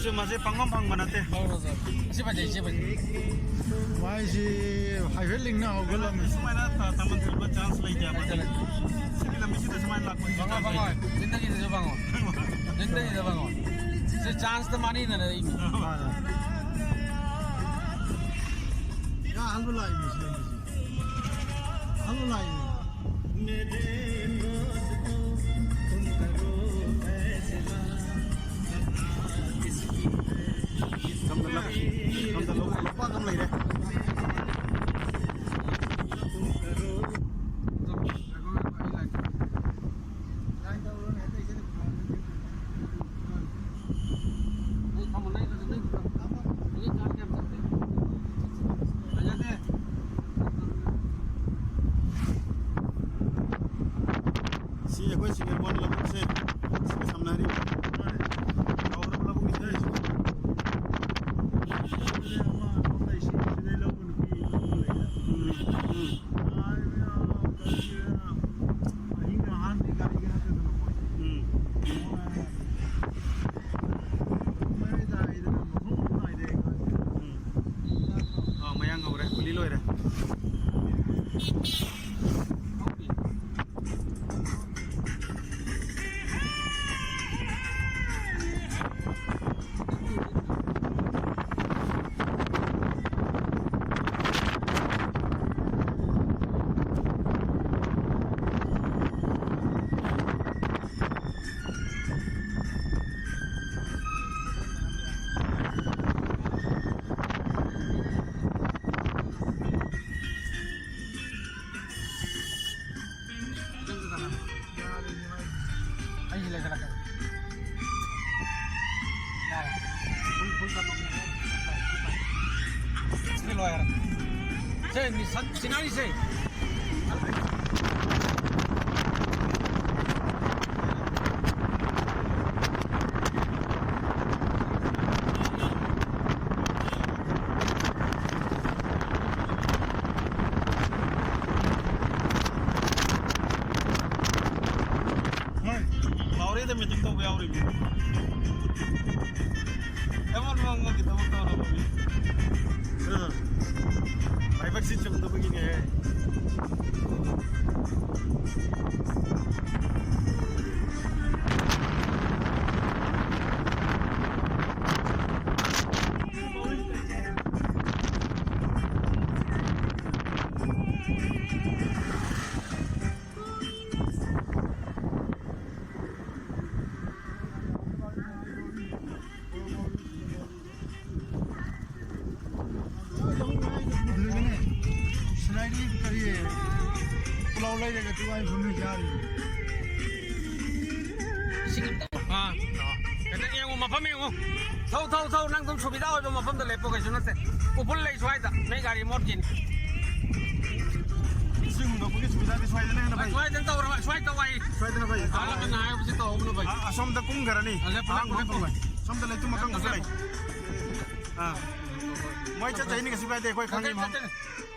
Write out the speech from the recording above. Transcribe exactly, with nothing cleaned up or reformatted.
ꯁꯤ ꯃꯥꯁꯦ ꯄꯪꯐꯝ ꯐꯪꯕ ꯅꯠꯇꯦ꯫ ꯂꯧꯔꯣ, ꯂꯧꯔꯣ꯫ ꯁꯤ ꯐꯖꯩ, ꯁꯤ ꯐꯖꯩ꯫ ꯃꯥꯏꯁꯤ ꯍꯥꯏꯐꯦꯠ ꯂꯤꯡꯅ ꯍꯧꯒꯠꯂꯝꯃꯤ꯫ ꯁꯨꯃꯥꯏꯅ ꯇ-, ꯇꯝꯕ ꯊꯤꯟꯕ chance ꯂꯩꯇꯦꯕ꯫ ꯂꯩꯇꯦ, ꯂꯩꯇꯦ꯫ ꯁꯤꯒꯤ ꯂꯝꯕꯤꯁꯤꯗ ꯁꯨꯃꯥꯏꯅ ꯂꯥꯛꯄꯒꯤ ꯐꯪꯉꯣꯏ, chance ꯐꯪꯉꯣꯏ꯫ ꯂꯩꯇꯦ꯫ ꯖꯤꯟꯗꯒꯤꯗꯁꯨ ꯐꯪꯉꯣꯏ꯫ ꯖꯤꯟꯗꯒꯤꯗ ꯐꯪꯉꯣꯏ꯫ ꯁꯤ chance ꯇ ꯃꯥꯡꯍꯟꯗꯅ ꯂꯩ꯫ ꯃꯥꯅꯦ꯫ ꯌꯥ, ꯑꯍꯥꯟꯕ ꯂꯥꯛꯏꯅꯦ ꯁꯤ ꯂꯝꯕꯤꯁꯦ꯫ ꯑꯍꯥꯟꯕ ꯂꯥꯛꯏꯅꯦ꯫ ꯁꯣꯝꯗ ꯂꯧ-, ꯁꯣꯝꯗ ꯂꯧ-, ꯂꯧꯄꯥꯛ ꯑꯃ ꯂꯩꯔꯦ꯫ ꯁꯤ ꯑꯩꯈꯣꯏ ꯁꯤꯡꯖꯃꯩ ꯂꯧꯕꯨꯛꯁꯦ, ꯁꯤꯒ ꯁꯝꯅꯔꯤꯕ꯫ ꯆꯥꯎꯔꯕ ꯂꯧꯕꯨꯛꯅꯤ ꯁꯤꯗꯩꯁꯤꯗ꯫ ꯎꯝ, ꯎꯝ꯫ ꯎꯝ꯫ ꯎꯝ꯫ ꯑꯥ, ꯃꯌꯥꯡ ꯍꯧꯔꯦ, ꯀꯨꯂꯤ ꯂꯣꯏꯔꯦ꯫ ꯑꯩꯁꯤ ꯂꯩꯈꯠꯂꯛꯀꯦ꯫ ꯌꯥꯔꯦ꯫ ꯐꯨꯜ, ꯐꯨꯜ ꯀꯞ ꯑꯃ꯫ ꯁꯤꯗꯤ ꯂꯣꯏꯔꯦ꯫ ꯁꯦ, ꯃꯤꯁꯟ ꯁꯤꯅꯔꯤꯁꯦ꯫ ꯍꯣꯏ, ꯄꯥꯎꯔꯩꯗ meeting ꯇꯧꯕ ꯌꯥꯎꯔꯤꯕꯅꯤ꯫ ꯊꯕꯛ ꯂꯣꯡꯕꯒꯤ ꯊꯕꯛ ꯇꯧꯔꯕ ꯃꯤ꯫ ꯑꯥ꯫ ꯂꯥꯏꯕꯛꯁꯤ ꯆꯨꯝꯗꯕꯒꯤꯅꯦ꯫ ꯁꯤꯂꯥꯏꯗꯤ ꯀꯔꯤ ꯄꯨꯂꯥꯎ ꯂꯩꯔꯒ ꯇꯨꯋꯥꯏ ꯐꯝꯃꯤ ꯆꯥꯔꯤ꯫ ꯑꯥ꯫ ꯈꯤꯇꯪ ꯌꯦꯡꯉꯨ, ꯃꯐꯝ ꯌꯦꯡꯉꯨ꯫ ꯊꯧ, ꯊꯧ, ꯊꯧ꯫ ꯅꯪ ꯑꯗꯨꯝ ꯁꯨꯕꯤꯗꯥ ꯑꯣꯏꯕ ꯃꯐꯝꯗ ꯂꯦꯞꯄꯣ, ꯀꯩꯁꯨ ꯅꯠꯇꯦ꯫ ꯎꯐꯨꯜ ꯂꯩ ꯁ꯭ꯋꯥꯏꯗ, ꯅꯣꯏ ꯒꯥꯔꯤ ꯃꯣꯠꯈꯤꯅꯤ꯫ ꯏꯁꯤꯡ ꯍꯨꯟꯗꯣꯛꯄꯒꯤ ꯁꯨꯕꯤꯗꯥꯗꯤ ꯁ꯭ꯋꯥꯏꯗꯅ ꯍꯦꯟꯅ ꯐꯩ꯫ ꯁ꯭ꯋꯥꯏꯗꯅ ꯇꯧꯔꯕ, ꯁ꯭ꯋꯥꯏ ꯇꯧ ꯍꯥꯏ꯫ ꯁ꯭ꯋꯥꯏꯗꯅ ꯐꯩ꯫ ꯑꯍꯜ ꯂꯃꯟꯅ ꯍꯥꯏꯕꯁꯤ ꯇꯧꯍꯧꯕꯅ ꯐꯩ꯫ ꯑ-, ꯑꯁꯣꯝꯗ ꯀꯨꯝꯈ꯭ꯔꯅꯤ꯫ ꯑ, ꯂꯦꯞꯄꯨ, ꯂꯦꯞꯄꯨ, ꯑꯍꯥꯡꯕ ꯂꯦꯞꯄꯨ꯫ ꯃꯐꯝ꯫ ꯁꯣꯝꯗ ꯂꯩꯇꯨꯝ ꯑꯀꯪꯕꯁꯨ ꯂꯩ꯫ ꯑꯥ꯫ ꯃꯣꯏ ꯆꯠꯆꯩꯅꯤ, ꯀꯩꯁꯨ ꯀꯥꯏꯗꯦ, ꯑꯩꯈꯣꯏ ꯈꯪꯉꯤ ꯆꯠꯆꯩ, ꯃꯐꯝ꯫ ꯆꯠꯆꯩ꯫